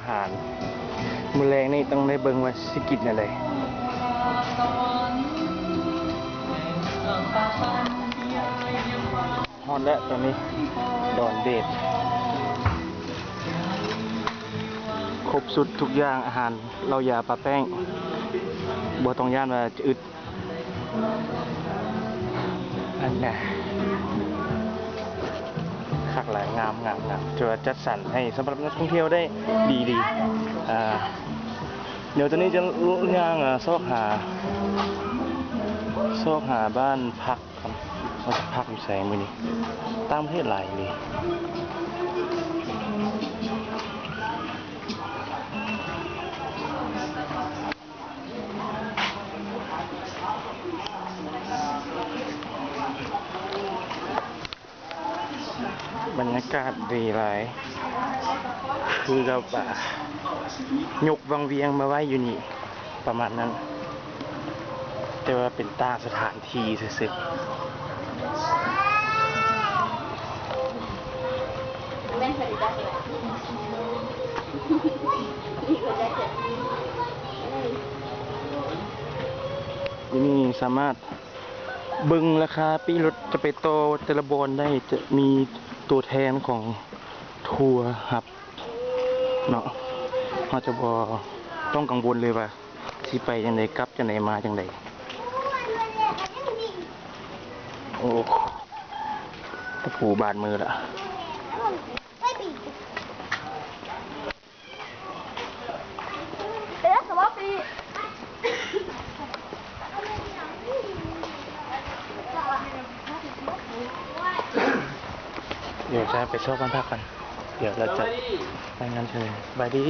ອາຫານມື້ແລງນີ້ຕ້ອງໄດ້ເບິ່ງວ່າຊິກິນແນວໃດ. ຮອດແລ້ວຕອນນີ້ ດອນເດດ ຄົບຊຸດທຸກຢ່າງ ອາຫານ ເຫຼົ້າຢາ ປາແປ້ງ ບໍ່ຕ້ອງຢ້ານວ່າຈະອຶດ. ອັນນະ ຄັກຫຼາຍ ງາມໆໆ ຖືວ່າຈັດສັນໃຫ້ສຳລັບນັກທ່ອງທ່ຽວໄດ້ດີໆ. ອ່າ ດຽວຕອນນີ້ຈະຍ່າງ ອ່າ ຊອກຫາ ຊອກຫາບ້ານພັກ ເຮົາຊິພັກຢູ່ໃສມື້ນີ້? ຕ່າງປະເທດຫຼາຍອີ່ຫຼີ. ບັນຍາກາດດີຫຼາຍ ຄືກັບ ອ່າ ຍົກວັງວຽງມາໄວ້ຢູ່ນີ້ ປະມານນັ້ນ ແຕ່ວ່າເປັນຕ່າງສະຖານທີ່ຊື່ໆ. ຢູ່ນີ້ສາມາດເບິ່ງລາຄາປີ້ລົດຈະໄປຕໍ່ແຕ່ລະບ່ອນໄດ້ ຈະມີຕົວແທນຂອງທົວຮັບເນາະ ເຮົາຈະບໍ່ຕ້ອງກັງວົນເລີຍວ່າຊິໄປຈັ່ງໃດ ກັບຈັ່ງໃດ ມາຈັ່ງໃດ. ໂອ້ ຕະປູບາດມືລະ. ດຽວຈະໄປຊອກບ້ານພັກກັນ ດຽວລາວຈະລາຍງານເທື່ອ. ສະບາຍດີ.